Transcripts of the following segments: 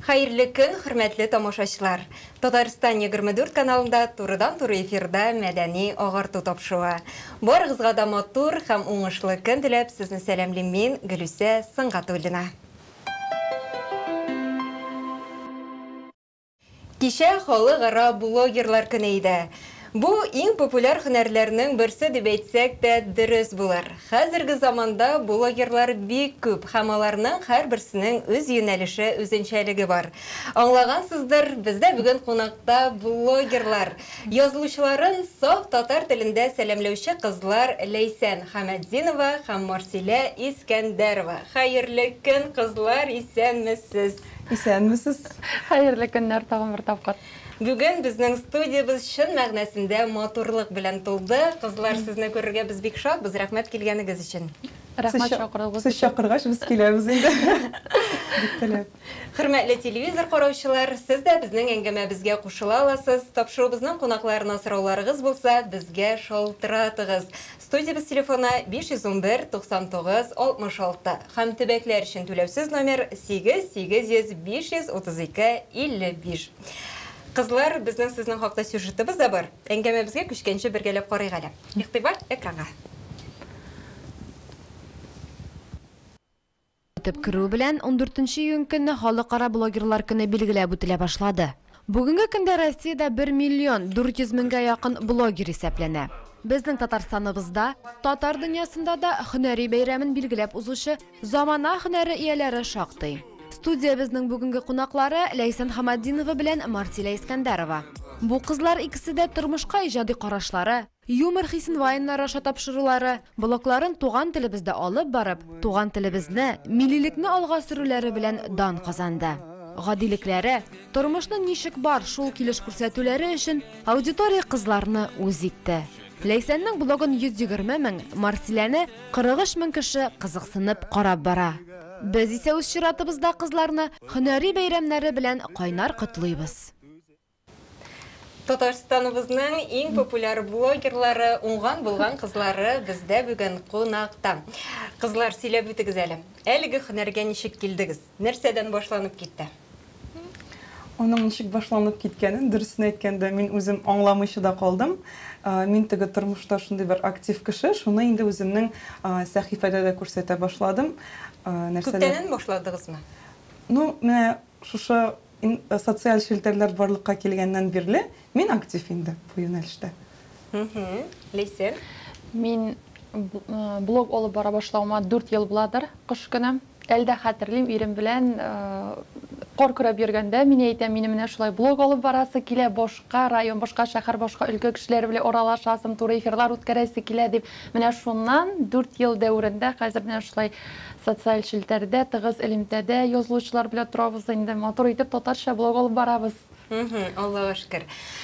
Хәерле көн, хөрмәтле тамашачылар! Татарстан 24 каналында турыдан-туры эфирда мәдәни агарту тапшыруы. Барыгызга да матур һәм уңышлы көн теләп, сезне сәламлим мин, Гөлүсә Сөнгатуллина. Кичә Халыкара блогерлар көне иде. Бу иң популяр һөнәрләрнең берсе дип әйтсәк тә дөрес булыр. Хәзерге заманда блогерлар бик күп һәм аларның һәрберсенең үз юнәлеше, үзенчәлеге бар. Аңлагансыздыр, бездә бүген кунакта блогерлар. Язылучыларын саф татар телендә сәламләүче кызлар Ләйсән Хәмәтдинова һәм Марсилә Искәндәрова. Хәерле көн, кызлар, исәнмесез! Исәнмесез! Хәерле көннәр тагын бер тапкыр! Бүген безнең студиябез чын мәгънәсендә матурлык белән тулды. Кызлар, сезне күрергә без бик шатбыз. Рәхмәт килгәнегез өчен. Рәхмәт чакыруыгыз өчен. Сез чакыргач, без киләбез инде. Бик теләп. Хөрмәтле телевизор караучылар, сез дә безнең әңгәмәбезгә кушыла аласыз. Тапшыруыбызның кунакларына сорауларыгыз булса, безгә шалтыратыгыз. Студиябез телефоны 511 99 66 һәм төбәкләр өчен түләүсез номер 8 800 532 55. Кызлар, безнең сезнең хакта сюжетыбыз да бар. Әңгәмәбезгә күчкәнче бергәләп карыйк әле. Игътибар экранга. Үтеп керү белән, ундүртенче июнь көнне Халыкара блогерлар көне билгеләп үтелә башлады. Бүгенге көндә Россиядә бер миллион 400 меңгә якын блогер исәпләнә. Безнең Татарстаныбызда, татар дөньясында да һөнәри бәйрәмен билгеләп узучы замана һөнәре ияләре шактый. Студиябезнең бүгенге кунаклары Ләйсән Хаматдинова белән Марсилә Искәндәрова. Бу кызлар икесе дә тормышка иҗади карашлары, юмор хисен вайннар аша тапшырулары, блогларын туган телебездә алып барып, туган телебезне, миллилекне алга сөрүләре белән дан казанды. Гадилекләре, тормышны ничек бар, шул килеш күрсәтүләре өчен аудитория кызларны үз итте. Ләйсәннең блогын 120 мең, Марсиләне 43 мең кеше кызыксынып карап бара. Без исә үз чиратыбызда кызларны һөнәри бәйрәмнәре белән кайнар котлыйбыз. Татарстаныбызның иң популяр блогерлары, уңган-булган кызлары бездә бүген кунакта. Кызлар, сөйләп үтегез әле. Әлеге һөнәргә ничек килдегез? Нәрсәдән башланып китте? Аның ничек башланып киткәнен, дөресен әйткәндә, мин үзем аңламыйча да калдым. Мин теге тормышта шундый бер актив кеше, шуны инде үземнең сәхифәдә дә күрсәтә башладым. Нәрсәләр? Күптәннән башладыгызмы? Ну, менә шушы социаль челтәрләр барлыкка килгәннән бирле мин актив инде бу юнәлештә. Ләйсән? Мин блог алып бара башлавыма 4 ел буладыр, кыш көне. Әле дә хәтерлим, ирем белән кар көрәп йөргәндә, мин әйтәм, минем менә шулай блог алып барасы килә, башка район, башка шәһәр, башка өлкә кешеләре белән аралашасым, туры эфирлар үткәрәсе килә дип. Менә шуннан 4 ел дәверендә хәзер менә шулай социаль челтәрдә, тыгыз элемтәдә язылучылар белән торабыз инде, матур итеп татарча блог алып барабыз. Аллага шөкер.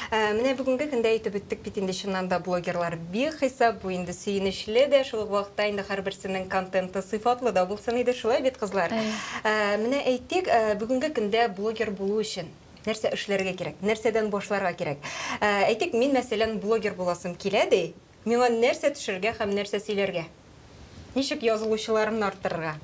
Менә бүгенге көндә әйтеп үттек бит инде, чыннан да блогерлар бихисап, бу инде сөенечле дә, шул ук вакытта инде һәрберсенең контенты сыйфатлы да булсын иде, шулай бит, кызлар? Менә әйтик, бүгенге көндә блогер булу өчен нәрсә эшләргә кирәк, нәрсәдән башларга кирәк? Әйтик, мин, мәсәлән, блогер буласым килә ди, миңа нәрсә төшерергә һәм нәрсә сөйләргә? Ничек язылучыларымны арттырырга?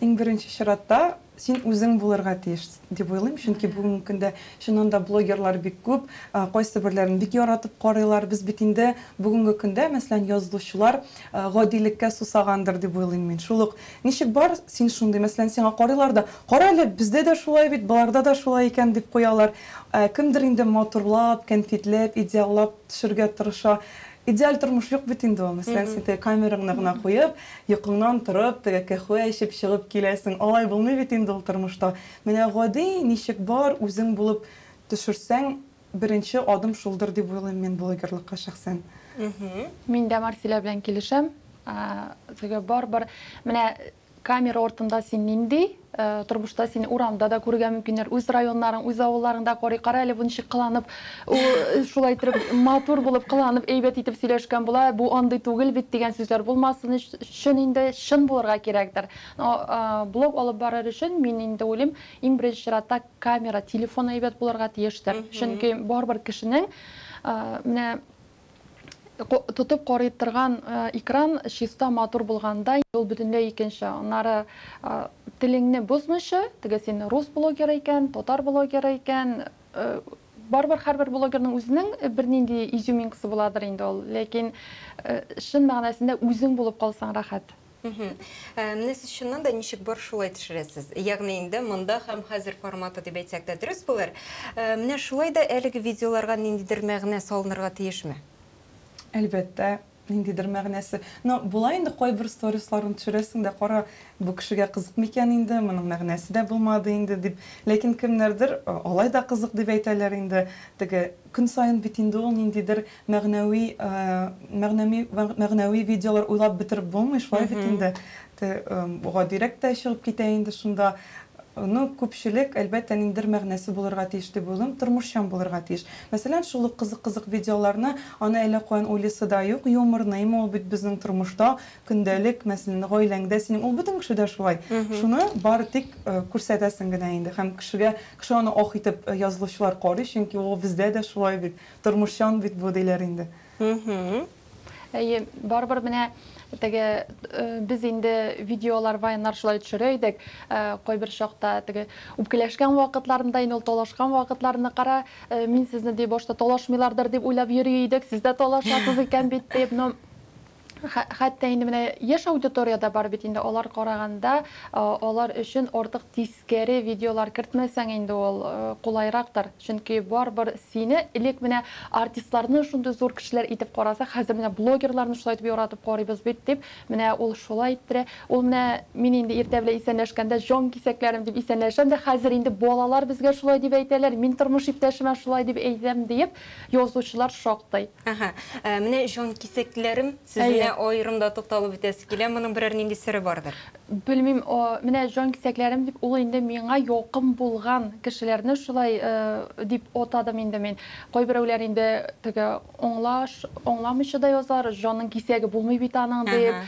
Иң беренче чиратта, син үзең булырга тиеш, дип уйлыйм, чөнки бүгенге көндә чыннан да блогерлар бик күп, кайсы берләрен бик яратып карыйлар. Без бит инде бүгенге көндә, мәсәлән, язылучылар гадилеккә сусагандыр дип уйлыйм мин. Шул ук ничек бар, син шундый, мәсәлән, сиңа карыйлар да, кара әле, бездә дә шулай бит, боларда да шулай икән дип куялар. Ә кемдер инде матурлап, кәнфитләп, идеаллап төшергә тырыша. Идеаль тормыш юк бит инде ул. Мәсәлән, син теге камераңны гына куеп, йокыңнан торып, теге кәхвә эчеп чыгып киләсең. Алай булмый бит инде ул тормышта. Менә гади, ничек бар, үзең булып төшерсәң, беренче адым шулдыр дип уйлыйм мин блогерлыкка шәхсән. Мин дә Марсилә белән килешәм. Теге барыбер менә камера артында син нинди, тормышта сине урамда да күрергә мөмкиннәр, үз районнарың, үз авылларыңда карый, кара әле бу ничек кыланып, ул шулай итеп матур булып кыланып, әйбәт итеп сөйләшкән була, бу андый түгел бит дигән сүзләр булмасын өчен инде чын булырга кирәктер. Но блог алып барыр өчен мин инде уйлыйм, иң беренче чиратта камера, телефон әйбәт булырга тиештер. Чөнки барыбер кешенең менә Тотып карый торган экран чиста, матур булганда, ул бөтенләй икенче. Аннары телеңне бозмыйча, теге син рус блогеры икән, татар блогеры икән, барыбер һәрбер блогерның үзенең бернинди изюминкасы буладыр инде ул. Ләкин чын мәгънәсендә үзең булып калсаң рәхәт. Менә сез чыннан да ничек бар шулай төшерәсез. Ягъни инде монда һәм хәзер форматы дип әйтсәк тә дөрес булыр. Менә шулай да әлеге видеоларга ниндидер мәгънә салынырга тиешме? Әлбәттә, ниндидер мәгънәсе. Но була инде кайбер сторисларын төшерәсең дә, кара, бу кешегә кызык микән инде, моның мәгънәсе дә булмады инде дип. Ләкин кемнәрдер алай да кызык дип әйтәләр инде. Теге көн саен бит инде ул ниндидер мәгънәви, мәгънәми, мәгънәви видеолар уйлап бетереп булмый, шулай бит инде. Гадирәк тә чыгып китә инде шунда. Ну, күпчелек, әлбәттә, ниндидер мәгънәсе булырга тиеш дип уйлыйм, тормышчан булырга тиеш. Мәсәлән, шул ук кызык-кызык видеоларны, аны әллә каян уйлыйсы да юк, юморныймы ул бит безнең тормышта, көндәлек, мәсәлән, гаиләңдә синең, ул бөтен кешедә шулай. Шуны бары тик күрсәтәсең генә инде һәм кешегә, кеше аны ах итеп язылучылар карый, чөнки ул бездә дә шулай бит, тормышчан бит бу, диләр инде. Әйе, барыбер менә теге без инде видеолар, вайннар шулай төшерә идек. Кайбер чакта теге үпкәләшкән вакытларында инде ул талашкан вакытларны кара, мин сезне ди башта талашмыйлардыр дип уйлап йөри идек, сез дә талашасыз икән бит дип. Но хәтта инде менә яшь аудитория дә бар бит инде, алар караганда, алар өчен артык тискәре видеолар кертмәсәң инде ул кулайрактыр. Чөнки барыбер сине элек менә артистларны шундый зур кешеләр итеп карасак, хәзер менә блогерларны шулай итеп яратып карыйбыз бит дип, менә ул шулай иттерә. Ул менә мин инде иртә белән исәнләшкәндә җан кисәкләрем дип исәнләшәм дә, хәзер инде балалар безгә шулай дип әйтәләр, мин тормыш иптәшемә шулай дип әйтәм диеп язучылар шактый. Әһә. Менә җан кисәкләрем сүзенә аерым да тукталып үтәсе килә. Моның берәр нинди сере бардыр? Белмим, менә җан кисәкләрем дип, ул инде миңа якын булган кешеләрне шулай дип атадым инде мин. Кайберәүләр инде теге аңлаш, аңламыйча да язар, җанның кисәге булмый бит аның дип.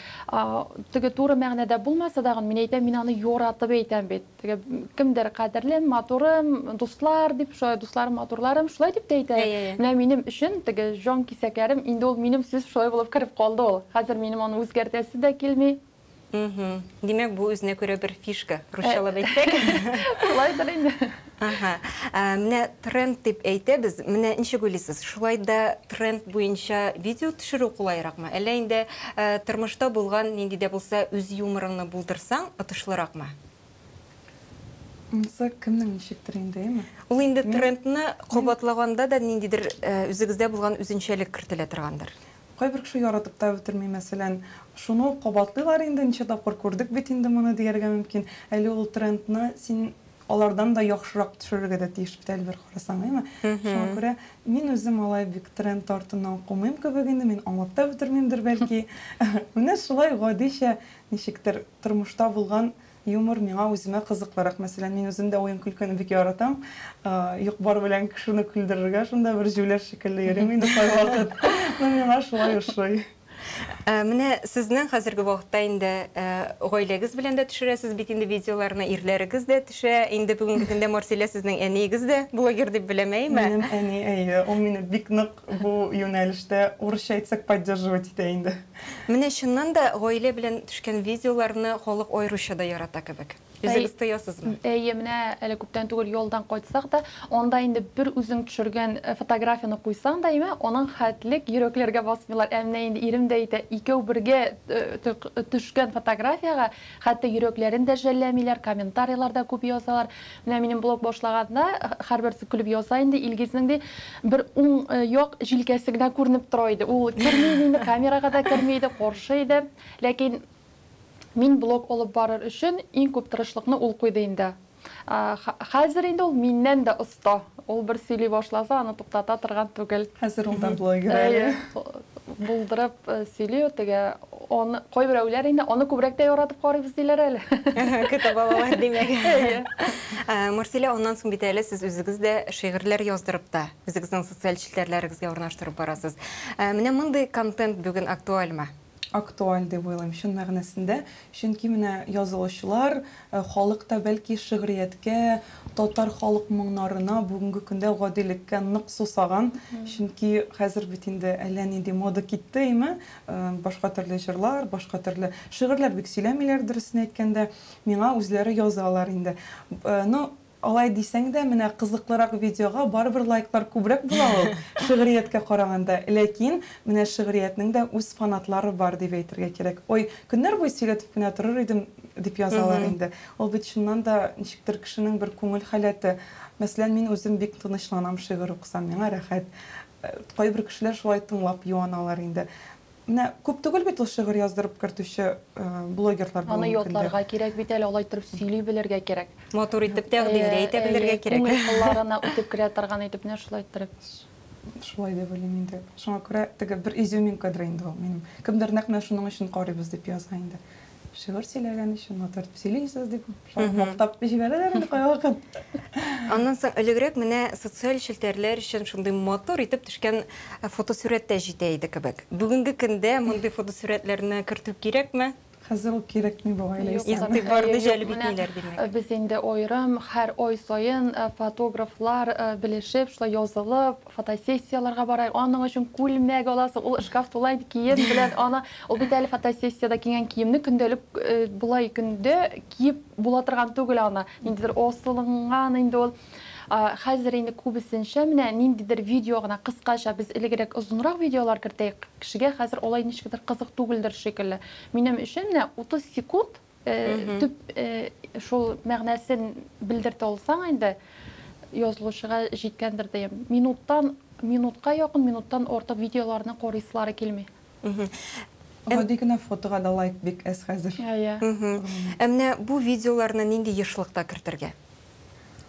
Теге туры мәгънәдә булмаса дагын, мин әйтәм, мин аны яратып әйтәм бит. Теге кемдер кадерлем, матурым, дуслар дип, шулай дусларым, матурларым, шулай дип тә әйтә. Менә минем өчен теге җан кисәкләрем, инде ул минем сүз шулай булып кереп калды ул. Хәзер минем аны үзгәртәсе дә килми. Димәк, бу үзенә күрә бер фишка, русчалап әйтсәк. Шулайдыр инде. Ага. Менә тренд дип әйтәбез. Менә ничек уйлыйсыз, шулай да тренд буенча видео төшерү кулайракмы? Әллә инде тормышта булган нинди дә булса үз юморыңны булдырсаң, отышлыракмы? Монысы кемнең ничектер инде, әйме? Ул инде трендны кабатлаганда да ниндидер үзегездә булган үзенчәлек кертелә торгандыр. Кайбер кеше яратып та бетерми, мәсәлән, шуны ук кабатлыйлар инде, ничә тапкыр күрдек бит инде моны дияргә мөмкин. Әле ул трендны син алардан да яхшырак төшерергә дә тиеш бит әле бер карасаң, әйме? Шуңа күрә мин үзем алай бик тренд артыннан кумыйм кебек инде, мин аңлап та бетермимдер бәлки. Менә шулай гадичә ничектер тормышта булган юмор миңа үземә кызыклырак. Мәсәлән, мин үзем дә уен-көлкене бик яратам. Юк-бар белән кешене көлдерергә шунда бер җүләр шикелле йөрим инде кайвакыт. Но миңа шулай ошый. Менә сезнең хәзерге вакытта инде гаиләгез белән дә төшерәсез бит инде видеоларны, ирләрегез дә төшә. Инде бүгенге көндә Марсилә сезнең әниегез дә блогер дип беләм, әйеме? Минем әни, әйе, ул мине бик нык бу юнәлештә, урысча әйтсәк, поддерживать итә инде. Менә чыннан да гаилә белән төшкән видеоларны халык аеруча да ярата кебек. Үзегез тоясызмы? Әйе, менә әле күптән түгел ялдан кайтсак та, анда инде бер үзең төшергән фотографияне куйсаң да, әйме, аның хәтлек йөрәкләргә басмыйлар. Ә менә инде ирем дә әйтә, икәү бергә төшкән фотографиягә хәтта йөрәкләрен дә жәлләмиләр, комментарийлар да күп язалар. Менә минем блог башлаганда һәрберсе көлеп яза инде, Илгизнең ди бер уң як җилкәсе генә күренеп тора иде. Ул керми иде инде, камерага да керми иде, каршы иде. Ләкин мин блог алып барыр өчен иң күп тырышлыкны ул куйды инде. Хәзер инде ул миннән дә оста. Ул бер сөйли башласа, аны туктата торган түгел. Хәзер ул да блогер әле. Булдырып сөйли, теге аны кайберәүләр инде аны күбрәк тә яратып карыйбыз диләр әле. Көтеп алалар, димәк. Марсилә, аннан соң бит әле сез үзегез дә шигырьләр яздырып та, үзегезнең социаль челтәрләрегезгә урнаштырып барасыз. Менә мондый контент бүген актуальмы? Актуаль дип уйлыйм, чын мәгънәсендә. Чөнки менә язылучылар, халык та бәлки шигърияткә, татар халык моңнарына бүгенге көндә гадилеккә нык сусаган. Чөнки хәзер бит инде әллә нинди мода китте, име? Башка төрле җырлар, башка төрле шигырьләр бик сөйләмиләр, дөресен әйткәндә. Миңа үзләре язалар инде. Ну, Алай дисәң дә, менә кызыклырак видеога барыбер лайклар күбрәк була ул, шигърияткә караганда. Ләкин менә шигъриятнең дә үз фанатлары бар дип әйтергә кирәк. Ой, көннәр буе сөйләтеп кенә торыр идем, дип язалар инде. Ул бит чыннан да ничектер кешенең бер күңел халәте. Мәсәлән, мин үзем бик тынычланам шигырь укысам, миңа рәхәт. Кайбер кешеләр шулай тыңлап юаналар инде. Менә күп түгел бит ул шигырь яздырып кертүче блогерлар Аны бүгенге көндә. ятларга кирәк бит әле, алай иттереп сөйли белергә кирәк. Матур итеп тәкъдим дә итә белергә кирәк. Күңел кылларына үтеп керә торган итеп, менә шулай иттереп. Шулай дип уйлыйм инде. Шуңа күрә теге бер изюминкадыр инде ул минем. Кемдер нәкъ менә шуның өчен карыйбыз дип яза инде. Шигырь сөйләгән өчен матур итеп сөйлисез дип, шулай мактап җибәрәләр инде кайвакыт. Аннан соң элегрәк менә социаль челтәрләр өчен шундый матур итеп төшкән фотосурәт тә җитә иде кебек. Бүгенге көндә мондый фотосурәтләрне кертү кирәкме? Хәзер ул кирәкми бугай, Ләйсән. Игътибарны җәлеп итмиләр, димәк. Без инде аерым һәр ай саен фотографлар белешеп, шулай язылып, Фотосессияләргә барайык. Аның өчен күлмәк аласың, ул шкаф тула инде кием белән. Аны ул бит әле фотосессиядә кигән киемне көндәлек э, болай көндә киеп була торган түгел аны. Ниндидер асылынган инде ул. Хәзер инде күбесенчә менә ниндидер видео гына кыскача, без элегрәк озынрак видеолар кертәйек, кешегә хәзер алай ничектер кызык түгелдер шикелле. Минем өчен менә 30 секунд Төп шул мәгънәсен белдертә алсаң инде, язылучыга җиткәндер дием. Минуттан, минутка якын, минуттан артык видеоларны карыйсылары килми. Гади генә фотога да лайк бик әз хәзер. Әйе. Ә менә бу видеоларны нинди ешлыкта кертергә?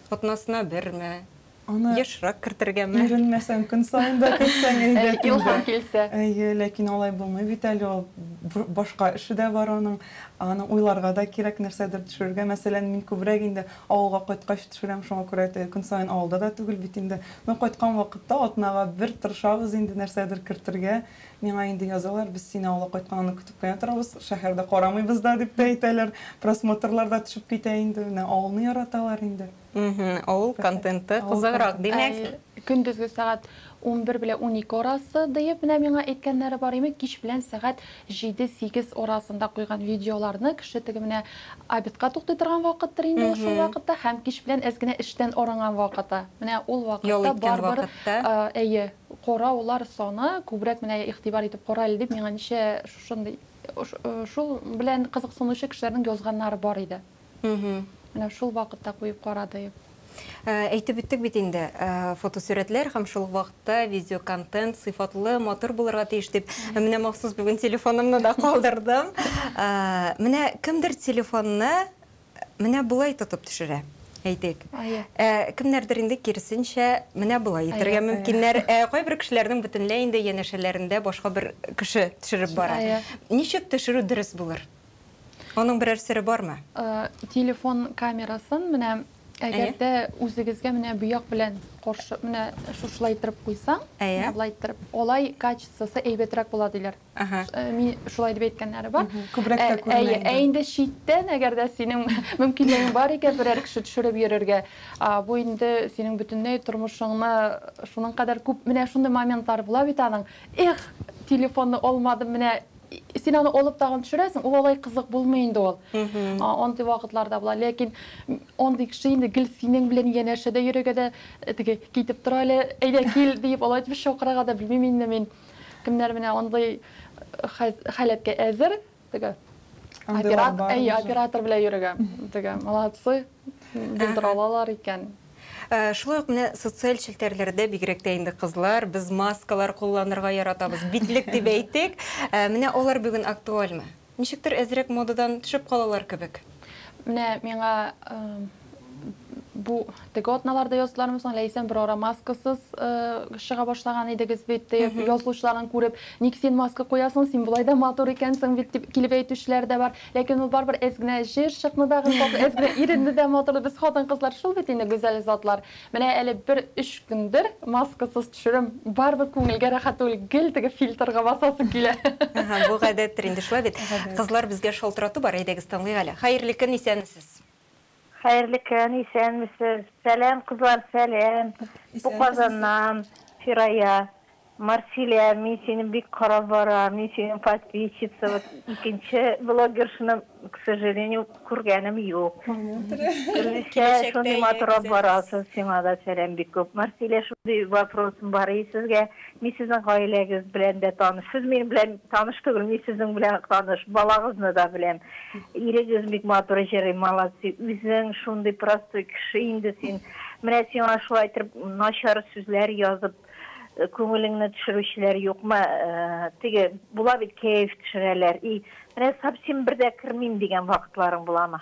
Атнасына берме? Аны Ешрак кертергәме? Иренмәсәң, көн саен да кертсәң әйбәт инде. Илһам килсә. Әйе, ләкин алай булмый бит әле ул. Башка эше дә бар аның. Аны уйларга да кирәк, нәрсәдер төшерергә. Мәсәлән, мин күбрәк инде авылга кайткач төшерәм, шуңа күрә теге көн саен авылда да түгел бит инде. Но кайткан вакытта атнага бер тырышабыз инде нәрсәдер кертергә. Миңа инде язалар, без сине авылга кайтканыңны көтеп кенә торабыз, шәһәрдә карамыйбыз да, дип тә әйтәләр. Просмотрлар да төшеп китә инде. Менә авылны яраталар инде. Авыл контенты кызыграк, димәк. Көндезге сәгать 11 белән 12 арасы диеп менә миңа әйткәннәре бар име, кич белән сәгать 7-8 арасында куйган видеоларны кеше теге менә обедка туктый торган вакыттыр инде ул шул вакытта һәм кич белән әз генә эштән арынган вакыты. Менә ул вакытта барыбер әйе, караулар саны күбрәк менә игътибар итеп кара әле дип миңа ничә шушындый шул белән кызыксынучы кешеләрнең язганнары бар иде. Менә шул вакытта куеп кара диеп. Әйтеп үттек бит инде, фотосурәтләр һәм шул ук вакытта видеоконтент сыйфатлы, матур булырга тиеш дип. Менә махсус бүген телефонымны да калдырдым. Менә кемдер телефонны менә болай тотып төшерә, әйтик. Ә кемнәрдер инде киресенчә менә болай итәргә мөмкиннәр. Ә кайбер кешеләрнең бөтенләй инде янәшәләрендә башка бер кеше төшереп бара. Ничек төшерү дөрес булыр? Аның берәр сере бармы? Телефон камерасын менә әгәр дә үзегезгә менә бу як белән каршы менә шушылай иттереп куйсаң, менә болай иттереп, алай качествосы әйбәтрәк була диләр. Мин шулай дип әйткәннәре бар. Күбрәк тә күренә инде. Ә инде читтән, әгәр дә синең мөмкинлегең бар икән берәр кеше төшереп йөрергә, бу инде синең бөтенләй тормышыңны шуның кадәр күп, менә шундый моментлар була бит аның. Эх, телефонны алмадым, менә Син аны алып тагын төшерәсең, ул алай кызык булмый инде ул. Андый вакытлар да була. Ләкин андый кеше инде гел синең белән янәшәдә йөрергә дә, теге китеп тор әле, әйдә кил диеп алай итеп чакырырга да белмим инде мин. Кемнәр менә андый халәткә әзер, теге оператор, әйе, оператор белән йөрергә. Теге молодцы, булдыра алалар икән. Шулай ук менә социаль челтәрләрдә бигрәк тә инде кызлар, без маскалар кулланырга яратабыз, битлек дип әйтик. Менә алар бүген актуальме? Ничектер әзрәк модадан төшеп калалар кебек. Менә миңа Бу теге атналарда яздылармы соң, Ләйсән, бер ара маскасыз чыга башлаган идегез бит, дип, язылучыларын күреп, ник син маска куясың, син болай да матур икәнсең бит, дип килеп әйтүчеләр дә бар. Ләкин ул барыбер әз генә җыерчыкны да гына, әз генә иренне дә матурлый. Без хатын-кызлар шул бит инде, гүзәл затлар. Менә әле бер өч көндер маскасыз төшерәм, барыбер күңелгә рәхәт түгел, гел теге фильтрга басасы килә. Ага, бу гадәттер инде, шулай бит. Кызлар, безгә шалтырату бар, әйдәгез, тыңлыйк әле. Хәерле көн, исәнмесез. Хәерле көн, исәнмесез. Сәлам, кызлар, сәлам. Бу Казаннан, Фирая. Марсилә, мин сине бик карап барам, мин синең подписчица. Вот икенче блогершаны, к сожалению, күргәнем юк. Гөлүсә, шундый матур алып барасыз, сиңа да сәлам бик күп. Марсилә, шундый вопросым бар и сезгә. Мин сезнең гаиләгез белән дә таныш. Сез минем белән таныш түгел, мин сезнең белән таныш. Балагызны да беләм. Ирегез бик матур җырлый, молодцы. Үзең шундый простой кеше инде син. Менә сиңа шулай итеп начар сүзләр язып, күңелеңне төшерүчеләр юкмы? Теге була бит, кәеф төшерәләр. И, менә совсем бер дә кермим дигән вакытларың буламы?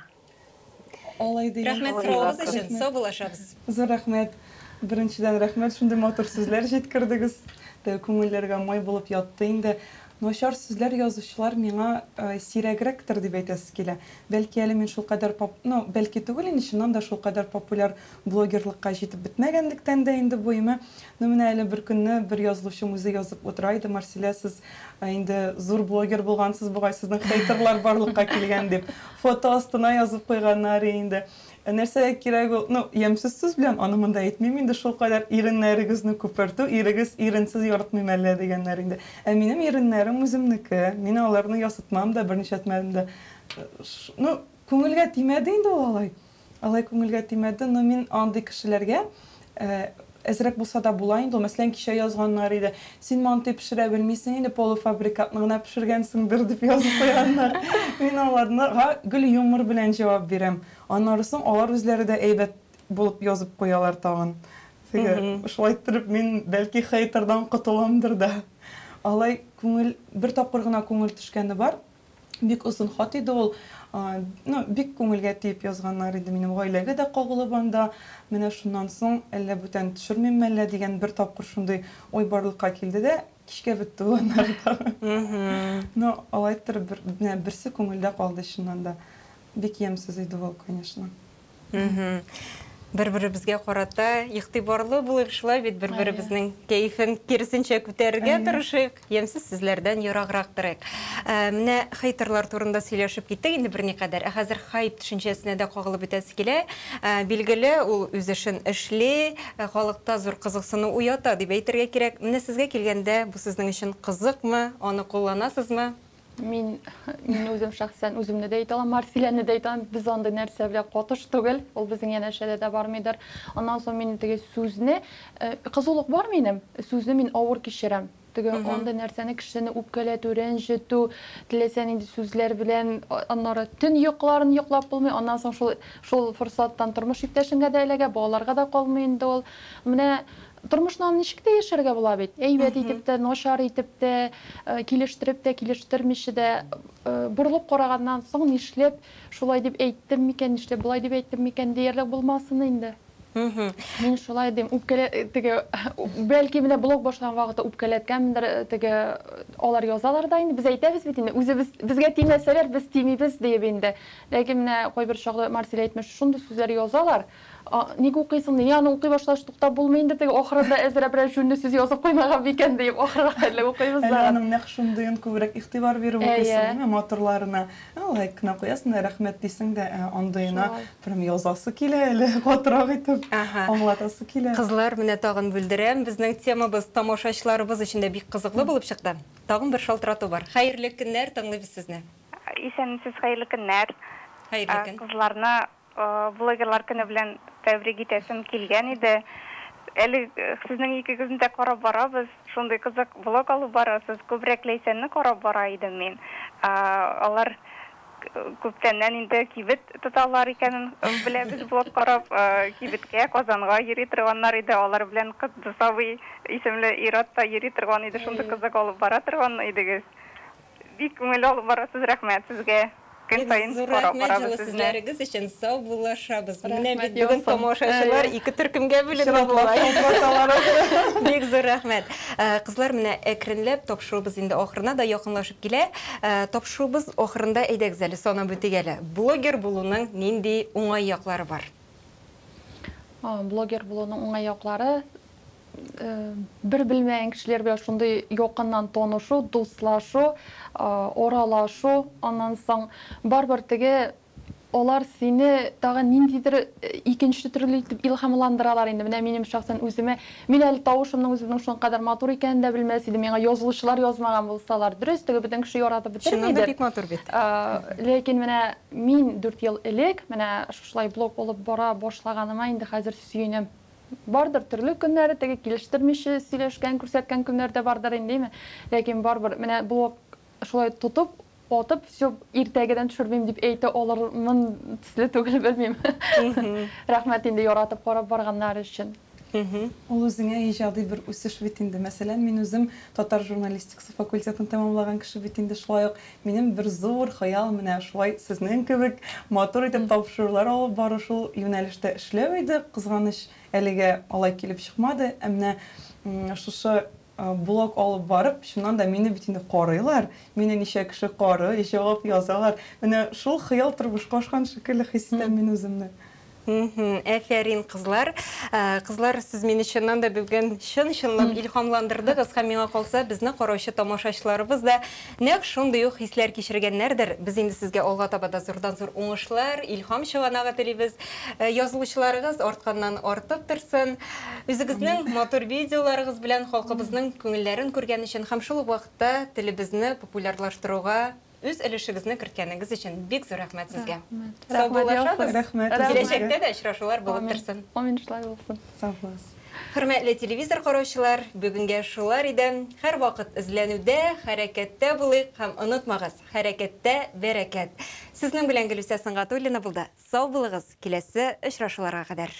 Алай дигән. Рәхмәт соравыгыз өчен, саубуллашабыз. Зур рәхмәт. Беренчедән, рәхмәт, шундый матур сүзләр җиткердегез. Теге күңелләргә май булып ятты инде. Начар сүзләр язучылар миңа сирәгрәктер дип әйтәсе килә. Бәлки әле мин шулкадәр поп, ну, бәлки түгел инде, чыннан да шулкадәр популяр блогерлыкка җитеп бетмәгәнлектән дә инде бу, име. Ну, менә әле бер көнне бер язылучым үзе язып утыра иде, Марсилә, сез инде зур блогер булгансыз бугай, сезнең хейтерлар барлыкка килгән дип. Фото астына язып куйганнар инде. Нәрсәгә кирәк ул? Ну, ямьсез сүз белән, аны монда әйтмим инде, шулкадәр иреннәрегезне күпертү, ирегез иренсез яратмыйм әллә дигәннәр инде. Ә минем иреннәрем үземнеке, мин аларны ясатмам да, берничәтмәдем дә. Ну, күңелгә тимәде инде ул алай. Алай күңелгә тимәде, но мин андый кешеләргә әзрәк булса да була инде ул. Мәсәлән, кичә язганнар иде. Син мантый пешерә белмисең инде, полуфабрикатны гына пешергәнсеңдер, дип язып куйганнар. Мин аларга гел юмор белән җавап бирәм. Аннары соң алар үзләре дә әйбәт булып язып куялар тагын. Теге, шулай иттереп мин бәлки хейтердан котыламдыр да. Алай күңел, бер тапкыр гына күңел төшкәне бар. Бик озын хат иде ул. Ну, бик күңелгә тиеп язганнар иде. Минем гаиләгә дә кагылып анда. Менә шуннан соң әллә бүтән төшермимме әллә дигән бер тапкыр шундый уй барлыкка килде дә, кичкә бетте ул аннары тагын. Ну, алай иттереп бер, менә берсе күңелдә калды чыннан да. Бик ямьсез иде ул, конечно. Бер-беребезгә карата игътибарлы булыйк, шулай бит, бер-беребезнең кәефен киресенчә күтәрергә тырышыйк, ямьсез сүзләрдән ераграк торыйк. Менә хейтерлар турында сөйләшеп киттек инде берникадәр. Ә хәзер хайп төшенчәсенә дә кагылып үтәсе килә. Билгеле, ул үз эшен эшли, халыкта зур кызыксыну уята дип әйтергә кирәк. Менә сезгә килгәндә, бу сезнең өчен кызыкмы, аны кулланасызмы? Мин, мин үзем шәхсән үземне дә әйтә алам, Марсиләне дә әйтә алам, без андый нәрсә белән катыш түгел, ул безнең янәшәдә дә бармыйдыр. Аннан соң мин теге сүзне, кызулык бар минем, сүзне мин авыр кичерәм. Теге андый нәрсәне кешене үпкәләтү, рәнҗетү, теләсә нинди сүзләр белән, аннары төн йокыларын йоклап булмый, аннан соң шул, шул форсаттан тормыш иптәшеңгә дә эләгә, балаларга да калмый инде ул. Менә Тормышны аны ничек тә яшәргә була бит. Әйбәт итеп тә, начар итеп тә, килештереп тә, килештермичә дә. Борылып караганнан соң, нишләп шулай дип әйттем микән, нишләп болай дип әйттем микән диярлек булмасын инде. Мин шулай дим, үпкәлә, теге, бәлки менә блог башлаган вакытта үпкәләткәнмендер, теге, алар язалар да инде, без әйтәбез бит инде, үзебез, безгә тимәсәләр, без тимибез диеп инде. Ләкин менә кайбер чагда Марсель әйтмешли, шундый сүзләр язалар, Ник укыйсың, ди. Аны укый башлагач туктап булмый инде, теге ахырында әзрәк берәр җүнле сүз язып куймаган микән диеп, ахырга хәтле укыйбыз да. Әле аның нәкъ шундыен күбрәк игътибар биреп укыйсың, әйме, матурларына. Лайк кына куясың да, рәхмәт дисең дә, ә андыена прям язасы килә әле, катырак итеп аңлатасы килә. Кызлар, менә тагын бүлдерәм. Безнең темабыз тамашачыларыбыз өчен дә бик кызыклы булып чыкты. Тагын бер шалтырату бар. Хәерле көннәр, тыңлыйбыз сезне. Исәнмесез, хәерле көннәр. Хәерле көн. Кызларны Блогерлар көне белән тәбрик итәсем килгән иде. Әле сезнең икегезне дә карап барабыз. Шундый кызык блог алып барасыз. Күбрәк Ләйсәнне карап бара идем мин. Алар күптәннән инде кибет тоталар икәнен беләбез блог карап. Кибеткә, Казанга йөри торганнар иде. Алар белән Котдус абый исемле ир-ат та йөри торган иде. Шундый кызык алып бара торган идегез. Бик күңелле алып барасыз, рәхмәт сезгә. Көн саен Зур карап рәхмәт барабыз җылы сезне. сүзләрегез өчен. Сау булашабыз. Менә Рәхмәт бит бүген яусын. тамашачылар ике төркемгә бүленде Чиратлап бугай. шалтыраталар. Бик зур рәхмәт. Кызлар, менә әкренләп тапшыруыбыз инде ахырына да якынлашып килә. Тапшыруыбыз ахырында әйдәгез әле санап үтик әле. Блогер булуның нинди уңай яклары бар? Блогер булуның уңай яклары бер белмәгән кешеләр белән шундый якыннан танышу, дуслашу, аралашу, аннан соң барыбер теге алар сине тагын ниндидер икенче төрле итеп илһамландыралар инде. Менә минем шәхсән үземә, мин әле тавышымның үземнең шуның кадәр матур икәнен дә белмәс идем. Миңа язылучылар язмаган булсалар, дөрес, теге бөтен кеше яратып Чыннан да бетермидер. бик матур бит. Ләкин менә мин 4 ел элек менә шушылай блог алып бара башлаганыма инде хәзер сөенәм. Бардыр төрле көннәре, теге килештермичә сөйләшкән, күрсәткән көннәр дә бардыр инде, әйме? Ләкин барыбер менә блог шулай тотып, атып, все, иртәгедән төшермим дип әйтә алырмын төсле түгел, белмим. Рәхмәт инде яратып карап барганнар өчен. Ул үзеңә иҗади бер үсеш бит инде. Мәсәлән, мин үзем татар журналистикасы факультетын тәмамлаган кеше бит инде, шулай ук минем бер зур хыял менә шулай сезнең кебек матур итеп тапшырулар алып бару, шул юнәлештә эшләү иде. Кызганыч, әлегә алай килеп чыкмады. Ә менә шушы блог алып барып, чыннан да мине бит инде карыйлар, мине ничә кеше карый, җавап язалар. Менә шул хыял тормышка ашкан шикелле хис итәм мин үземне. Әфәрин, кызлар. Кызлар, сез мине чыннан да бүген чын-чынлап илһамландырдыгыз һәм миңа калса, безне караучы тамашачыларыбыз да нәкъ шундый ук хисләр кичергәннәрдер. Без инде сезгә алга таба да зурдан-зур уңышлар, илһам чыганагы телибез. Язылучыларыгыз артканнан артып торсын. Үзегезнең матур видеоларыгыз белән халкыбызның күңелләрен күргән өчен һәм шул ук вакытта телебезне популярлаштыруга үз өлешегезне керткәнегез өчен бик зур рәхмәт сезгә. Сау булашабыз. Рәхмәт. Киләчәктә дә очрашулар булып торсын. Амин, шулай булсын. Сау булыгыз. Хөрмәтле телевизор караучылар, бүгенгә шулар иде. Һәр вакыт эзләнүдә, хәрәкәттә булыйк һәм онытмагыз, хәрәкәттә бәрәкәт. Сезнең белән Гөлүсә Сөнгатуллина булды. Сау булыгыз, киләсе очрашуларга кадәр.